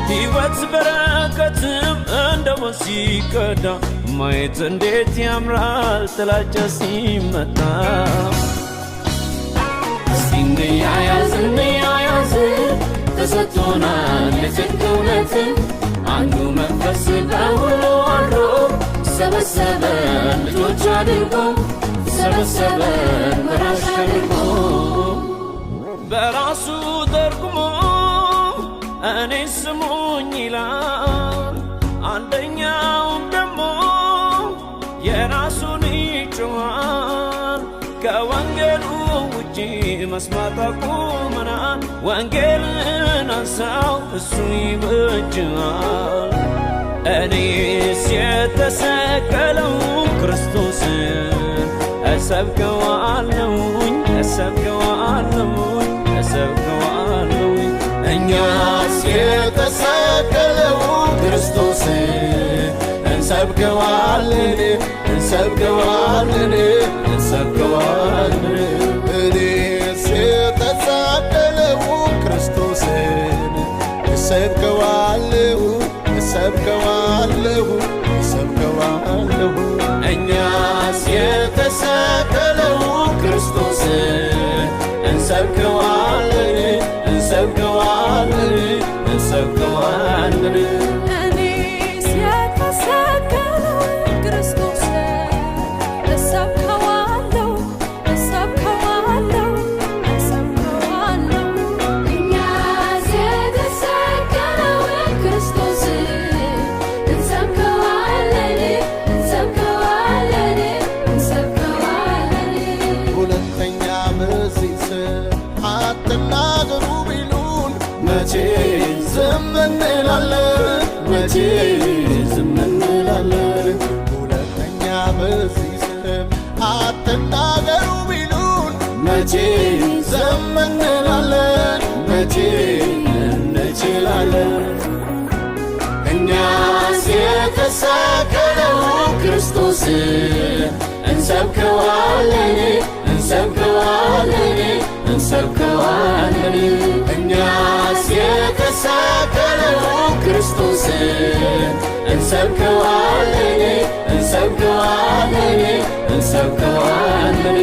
ሕይወት በረከትም እንደ ወንዝ ሲቀዳ ማየት እንዴት ያምራል ጥላቻ ሲመታ። እንያያዝ እንያያዝ፣ ተሰጥቶናል የጽድቅ እውነት። አንዱ መንፈስ በሁሉ አድሮ ሰበሰበን ልጆች አድርጎ፣ ሰበሰበን ወራሽ አድርጎ። በራሱ ተርጉሞ እኔ ስሙኝ ይላል፣ አንደኛውም ደግሞ የራሱን ይጮኻል። ከወንጌሉ ውጪ መስማት አቁመናል። ወንጌልን አንሳው፣ እሱ ይበጅሃል። እኔስ የተሰቀለው ክርስቶስን እሰብከዋለሁኝ፣ እሰብከዋለሁኝ፣ እሰብከዋለሁኝ። እኛስ የተሰቀለው ክርስቶስ እንሰብከዋለን፣ እንሰብከዋለን፣ እንሰብከዋለን። እኔስ የተሰቀለው ክርስቶስን እሰብከዋለሁ፣ እሰብከዋለሁ፣ እሰብከዋለሁ። እኛስ የተሰቀለው ክርስቶስ እንሰብከዋለን፣ እንሰብከዋለን፣ እንሰብከዋለን። እኔስ የተሰቀለው ክርስቶስ እሰብከዋለሁ፣ እሰብከዋለሁ፣ እሰብከዋለሁ። እኛስ የተሰቀለውን ክርስቶስ እንሰብከዋለን፣ እንሰብከዋለን፣ እንሰብከዋለን። ሁለተኛ በዚህ ስም አትናገሩ ቢሉን መቼ ዝም እንላለን? መቼ ዝም እንላለን? ሁለተኛ በዚህ ስም አትናገሩ ቢሉን መቼ ዝም እንላለን? መቼ እንችላለን? እኛስ የተሰቀለው ክርስቶስ እንሰብከዋለን፣ እንሰብከዋለን፣ እንሰብከዋለን። እኛስ የተሰቀለው ክርስቶስ እንሰብከዋለን፣ እንሰብከዋለን፣ እንሰብከዋለን።